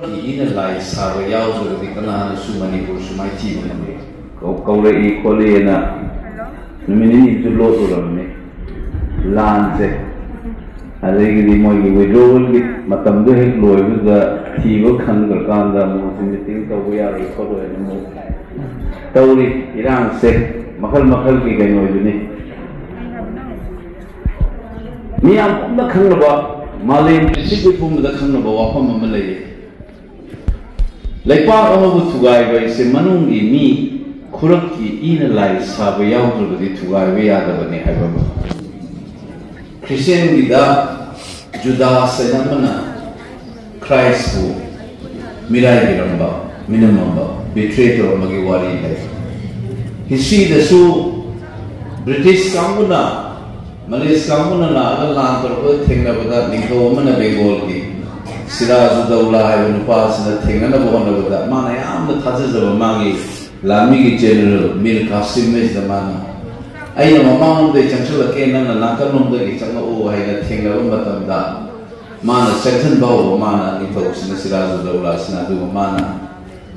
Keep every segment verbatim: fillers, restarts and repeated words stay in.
ꯏꯅ ꯂꯥꯏ ꯁꯥꯕ ꯌꯥꯎꯗ꯭ꯔꯒꯗꯤ ꯀꯅꯥꯅꯁꯨ ꯃꯅꯤꯄꯨꯔꯁꯨ ꯃꯥꯏꯊꯤꯕ ꯉꯝꯂꯣꯏ꯫ ꯀꯧ- ꯀꯧꯔꯛꯏ ꯈꯣꯠꯂꯤꯅ ꯅꯨꯃꯤꯠ ꯅꯤꯅꯤꯁꯨ ꯂꯣꯠꯂꯨꯔꯕꯅꯤ꯫ ꯂꯥꯟꯁꯦ, ꯑꯗꯒꯤꯗꯤ ꯃꯣꯏꯒꯤ ꯋꯤꯗ꯭ꯔꯣꯋꯦꯜꯒꯤ ꯃꯇꯝꯗꯣ ꯍꯦꯛ ꯂꯣꯏꯕꯗ ꯊꯤꯕ ꯈꯪꯗ꯭ꯔꯀꯥꯟꯗ ꯑꯃꯨꯛ ꯍꯧꯖꯤꯛ ꯃꯤꯇꯤꯡ ꯇꯧꯕ ꯌꯥꯔꯣꯏ ꯈꯣꯠꯂꯣꯏꯅ ꯑꯃꯨꯛ ꯇꯧꯔꯤ꯫ ꯏꯔꯥꯡꯁꯦ ꯃꯈꯜ ꯃꯈꯜꯒꯤ ꯀꯩꯅꯣꯗꯨꯅꯤ꯫ ꯃꯤꯌꯥꯝ ꯄꯨꯝꯅ ꯈꯪꯅꯕ, ꯃꯥꯂꯦꯝ ꯄ꯭ꯔꯤꯊꯤꯕꯤ ꯄꯨꯝꯕꯗ ꯈꯪꯅꯕ ꯋꯥꯐꯝ ꯑꯃ ꯂꯩꯌꯦ꯫ ꯂꯩꯄꯥꯛ ꯑꯃꯕꯨ ꯊꯨꯒꯥꯏꯕ ꯍꯥꯏꯁꯦ ꯃꯅꯨꯡꯒꯤ ꯃꯤ ꯈꯨꯔꯛꯀꯤ ꯏꯅ ꯂꯥꯏ ꯁꯥꯕ ꯌꯥꯎꯗ꯭ꯔꯕꯗꯤ ꯊꯨꯒꯥꯏꯕ ꯌꯥꯗꯕꯅꯤ ꯍꯥꯏꯕ ꯑꯃ꯫ ꯈ꯭ꯔꯤꯁꯇꯤꯌꯥꯟꯒꯤꯗ ꯖꯨꯗꯥꯁ ꯍꯥꯏꯅ ꯑꯃꯅ ꯈ꯭ꯔꯥꯏꯁꯄꯨ ꯃꯤꯔꯥꯏꯕꯤꯔꯝꯕ, ꯃꯤꯅꯝꯃꯝꯕ, ꯕꯤꯇ꯭ꯔꯦ ꯇꯧꯔꯝꯕꯒꯤ ꯋꯥꯔꯤ ꯂꯩ꯫ ꯍꯤꯁꯇ꯭ꯔꯤꯗꯁꯨ ꯕ꯭ꯔꯤꯇꯤꯁ ꯀꯥꯡꯕꯨꯅ, ꯃꯂꯦꯁ ꯀꯥꯡꯕꯨꯅ ꯂꯥꯛꯑꯒ ꯂꯥꯟ ꯇꯧꯔꯛꯄꯗ ꯊꯦꯡꯅꯕꯗ ꯅꯤꯡꯊꯧ ꯑꯃꯅ ꯕꯦꯡꯒꯣꯜꯒꯤ ꯁꯤꯔꯥꯖꯨꯗꯧꯂꯥ ꯍꯥꯏꯕ ꯅꯨꯄꯥ ꯑꯁꯤꯅ ꯊꯦꯡꯅꯅꯕ ꯍꯣꯠꯅꯕꯗ ꯃꯥꯅ ꯌꯥꯝꯅ ꯊꯥꯖꯖꯕ ꯃꯥꯒꯤ ꯂꯥꯟꯃꯤꯒꯤ ꯖꯦꯅꯔꯦꯜ ꯃꯤꯔ ꯀꯥꯁꯤꯝ ꯍꯥꯏꯁꯤꯗ ꯃꯥꯅ, "ꯑꯩꯅ ꯃꯃꯥꯡꯂꯣꯝꯗꯒꯤ ꯆꯪꯁꯤꯜꯂꯛꯀꯦ, ꯅꯪꯅ ꯅꯥꯀꯜꯂꯣꯝꯗꯒꯤ ꯆꯪꯂꯛꯎ" ꯍꯥꯏꯅ ꯊꯦꯡꯅꯕ ꯃꯇꯝꯗ ꯃꯥꯅ ꯆꯪꯁꯤꯟꯕ ꯍꯧꯕ, ꯃꯥꯅ ꯅꯤꯡꯊꯧꯁꯤꯅ ꯁꯤꯔꯥꯖꯨꯗꯧꯂꯥꯁꯤꯅ, ꯑꯗꯨꯒ ꯃꯥꯅ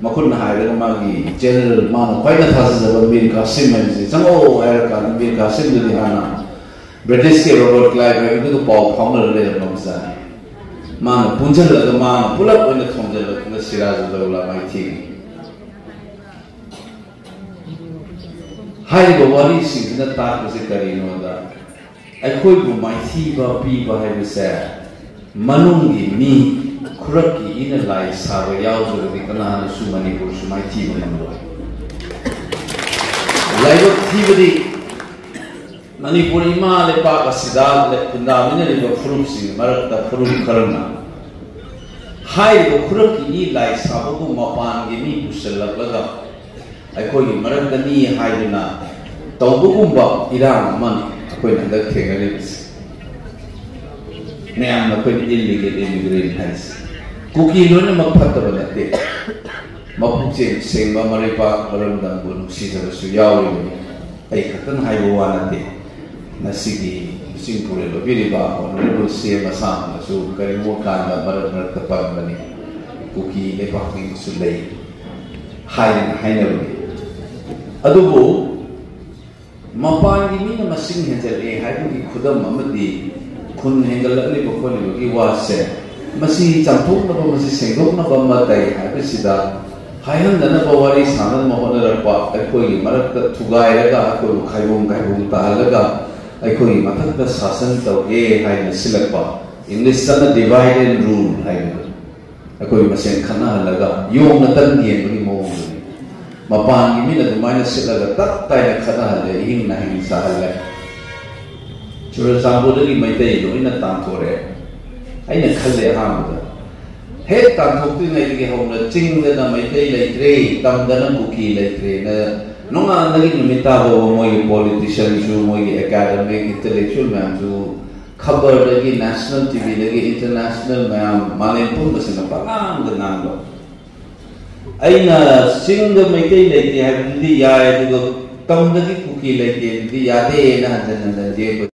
ꯃꯈꯨꯠꯅ ꯍꯥꯏꯔꯒ ꯃꯥꯒꯤ ꯖꯦꯅꯔꯦꯜ, ꯃꯥꯅ ꯈ꯭ꯋꯥꯏꯗ ꯊꯥꯖꯖꯕ ꯃꯤꯔ ꯀꯥꯁꯤꯝ ꯍꯥꯏꯕꯁꯤ ꯆꯪꯉꯛꯑꯣ ꯍꯥꯏꯔꯀꯥꯟꯗ ꯃꯤꯔ ꯀꯥꯁꯤꯝꯗꯨꯗꯤ ꯍꯥꯟꯅ ꯕ꯭ꯔꯤꯇꯤꯁꯀꯤ ꯔꯣꯕꯔꯠ ꯀ꯭ꯂꯥꯏꯚ ꯍꯥꯏꯕꯗꯨꯒ ꯄꯥꯎ ꯐꯥꯎꯅꯔ ꯂꯩꯔꯝꯕ ꯃꯆꯥꯅꯤ꯫ ꯃꯥꯅ ꯄꯨꯟꯁꯤꯜꯂꯒ ꯃꯥꯅ ꯄꯨꯂꯞ ꯑꯣꯏꯅ ꯊꯣꯝꯖꯤꯜꯂꯛꯇꯨꯅ ꯁꯤꯔꯥꯖꯨꯗꯧꯂꯥ ꯃꯥꯏꯊꯤꯔꯤ꯫ ꯍꯥꯏꯔꯤꯕ ꯋꯥꯔꯤꯁꯤꯡꯁꯤꯅ ꯇꯥꯛꯄꯁꯦ ꯀꯔꯤꯅꯣꯗ, ꯑꯩꯈꯣꯏꯕꯨ ꯃꯥꯏꯊꯤꯕ ꯄꯤꯕ ꯍꯥꯏꯕꯁꯦ ꯃꯅꯨꯡꯒꯤ ꯃꯤ ꯈꯨꯔꯛꯀꯤ ꯏꯅ ꯂꯥꯏ ꯁꯥꯕ ꯌꯥꯎꯗ꯭ꯔꯒꯗꯤ ꯀꯅꯥꯅꯁꯨ ꯃꯅꯤꯄꯨꯔꯁꯨ ꯃꯥꯏꯊꯤꯕ ꯉꯝꯂꯣꯏ꯫ ꯂꯥꯏꯕꯛ ꯊꯤꯕꯗꯤ ꯃꯅꯤꯄꯨꯔ ꯏꯃꯥ ꯂꯩꯄꯥꯛ ꯑꯁꯤꯗ ꯂꯩ-, ꯈꯨꯟꯗꯥꯃꯤꯟꯅꯔꯤꯕ ꯐꯨꯔꯨꯞꯁꯤꯡꯒꯤ ꯃꯔꯛꯇ ꯐꯨꯔꯨꯞ ꯈꯔꯅ ꯍꯥꯏꯔꯤꯕ ꯈꯨꯔꯛꯀꯤ ꯏ ꯂꯥꯏ ꯁꯥꯕꯕꯨ ꯃꯄꯥꯟꯒꯤ ꯃꯤ ꯄꯨꯁꯤꯜꯂꯛꯂꯒ ꯑꯩꯈꯣꯏꯒꯤ ꯃꯔꯛꯇꯅꯤ ꯍꯥꯏꯗꯨꯅ ꯇꯧꯕꯒꯨꯝꯕ ꯏꯔꯥꯡ ꯑꯃꯅꯤ ꯑꯩꯈꯣꯏꯅ ꯍꯟꯗꯛ ꯊꯦꯡꯅꯔꯤꯕꯁꯤ꯫ ꯃꯌꯥꯝꯅ ꯑꯩꯈꯣꯏꯅ ꯏꯜꯂꯤꯒꯦ ꯏꯜꯂꯤꯒ꯭ꯔꯦ ꯍꯥꯏꯁꯦ꯫ ꯀꯨꯀꯤ ꯂꯣꯏꯅꯃꯛ ꯐꯠꯇꯕ ꯅꯠꯇꯦ꯫ ꯃꯄꯨꯛꯆꯦꯜ ꯁꯦꯡꯕ, ꯃꯔꯩꯄꯥꯛ ꯃꯔꯝꯗꯝꯕꯨ ꯅꯨꯡꯁꯤꯖꯕꯁꯨ ꯌꯥꯎꯔꯤꯕꯅꯤ꯫ ꯑꯩ ꯈꯛꯇꯅ ꯍꯥꯏꯕ ꯋꯥ ꯅꯠꯇꯦ꯫ ꯉꯁꯤꯒꯤ ꯆꯤꯡ ꯄꯨꯔꯦꯜ ꯑꯣꯏꯕꯤꯔꯤꯕ Honourable C M ꯑꯁꯥꯡꯕꯅꯁꯨ ꯀꯔꯤꯒꯨꯝꯕ ꯀꯥꯟꯗ ꯃꯔꯛ ꯃꯔꯛꯇ ꯄꯟꯕꯅꯤ꯫ ꯀꯨꯀꯤ ꯂꯩꯄꯥꯛꯅꯤꯁꯨ ꯂꯩ ꯍꯥꯏꯗꯅ ꯍꯥꯏꯅꯕꯅꯤ꯫ ꯑꯗꯨꯕꯨ ꯃꯄꯥꯟꯒꯤ ꯃꯤꯅ ꯃꯁꯤꯡ ꯍꯦꯟꯖꯜꯂꯛꯑꯦ ꯍꯥꯏꯕꯒꯤ ꯈꯨꯗꯝ ꯑꯃꯗꯤ ꯈꯨꯟ ꯍꯦꯟꯒꯠꯂꯛꯂꯤꯕ ꯈꯣꯠꯂꯤꯕꯒꯤ ꯋꯥꯁꯦ, ꯃꯁꯤ ꯆꯥꯝꯊꯣꯛꯅꯕ, ꯃꯁꯤ ꯁꯦꯡꯗꯣꯛꯅꯕ ꯑꯃ ꯂꯩ ꯍꯥꯏꯕꯁꯤꯗ ꯍꯥꯏꯍꯟꯗꯅꯕ ꯋꯥꯔꯤ ꯁꯥꯟꯅꯅꯕ ꯍꯣꯠꯅꯔꯛꯄ ꯑꯩꯈꯣꯏꯒꯤ ꯃꯔꯛꯇ ꯊꯨꯒꯥꯏꯔꯒ, ꯑꯩꯈꯣꯏꯕꯨ ꯈꯥꯏꯕꯣꯡ ꯈꯥꯏꯕꯣꯡ ꯇꯥꯍꯜꯂꯒ ꯑꯩꯈꯣꯏꯒꯤ ꯃꯊꯛꯇ ꯁꯥꯁꯟ ꯇꯧꯒꯦ ꯍꯥꯏꯅ ꯁꯤꯜꯂꯛꯄ, ꯏꯪꯂꯤꯁꯇꯅ divide and rule ꯍꯥꯏꯕꯗꯣ, ꯑꯩꯈꯣꯏ ꯃꯁꯦꯟ ꯈꯠꯅꯍꯜꯂꯒ ꯌꯣꯡꯅ ꯇꯟ ꯌꯦꯟꯕꯒꯤ ꯃꯑꯣꯡꯗꯨꯅꯤ꯫ ꯃꯄꯥꯟꯒꯤ ꯃꯤꯅ ꯑꯗꯨꯃꯥꯏꯅ ꯁꯤꯠꯂꯒ ꯇꯞ ꯇꯥꯏꯅ ꯈꯠꯅꯍꯜꯂꯦ, ꯏꯍꯤꯡ ꯅꯥꯍꯤꯡ ꯆꯥꯍꯜꯂꯦ꯫ ꯆꯨꯔꯆꯥꯟꯄꯨꯔꯗꯒꯤ ꯃꯩꯇꯩ ꯂꯣꯏꯅ ꯇꯥꯟꯊꯣꯔꯛꯑꯦ꯫ ꯑꯩꯅ ꯈꯜꯂꯦ ꯑꯍꯥꯟꯕꯗ, ꯍꯦꯛ ꯇꯥꯟꯊꯣꯛꯇ꯭ꯔꯤꯉꯩꯗꯒꯤ ꯍꯧꯅ ꯆꯤꯡꯗꯅ ꯃꯩꯇꯩ ꯂꯩꯇ꯭ꯔꯦ, ꯇꯝꯗꯅ ꯀꯨꯀꯤ ꯂꯩꯇ꯭ꯔꯦꯅ ꯅꯣꯡꯉꯥꯟꯗꯒꯤ ꯅꯨꯃꯤꯠ ꯇꯥꯕ ꯃꯣꯏꯒꯤ ꯄꯣꯂꯤꯇꯤꯁꯤꯌꯟꯁꯨ, ꯃꯣꯏꯒꯤ ꯑꯦꯀꯥꯗꯃꯤꯛ ꯏꯟꯇꯦꯂꯦꯛꯆꯨꯋꯦꯜ ꯃꯌꯥꯝꯁꯨ ꯈꯕꯔꯗꯒꯤ, ꯅꯦꯁꯅꯦꯜ ꯇꯤꯚꯤꯗꯒꯤ, ꯏꯟꯇꯔꯅꯦꯁꯅꯦꯜ ꯃꯌꯥꯝ, ꯃꯥꯂꯦꯝ ꯄꯨꯝꯕꯁꯤꯅ ꯄꯉꯥꯡꯗ ꯉꯥꯡꯕ꯫ ꯑꯩꯅ ꯆꯤꯡꯗ ꯃꯩꯇꯩ ꯂꯩꯇꯦ ꯍꯥꯏꯕꯗꯨꯗꯤ ꯌꯥꯏ, ꯑꯗꯨꯒ ꯇꯝꯗꯗꯤ ꯀꯨꯀꯤ ꯂꯩꯇꯦ ꯑꯗꯨꯗꯤ ꯌꯥꯗꯦꯅ ꯍꯟꯖꯟ ꯍꯟꯖꯟ ꯌꯦꯡꯕ꯫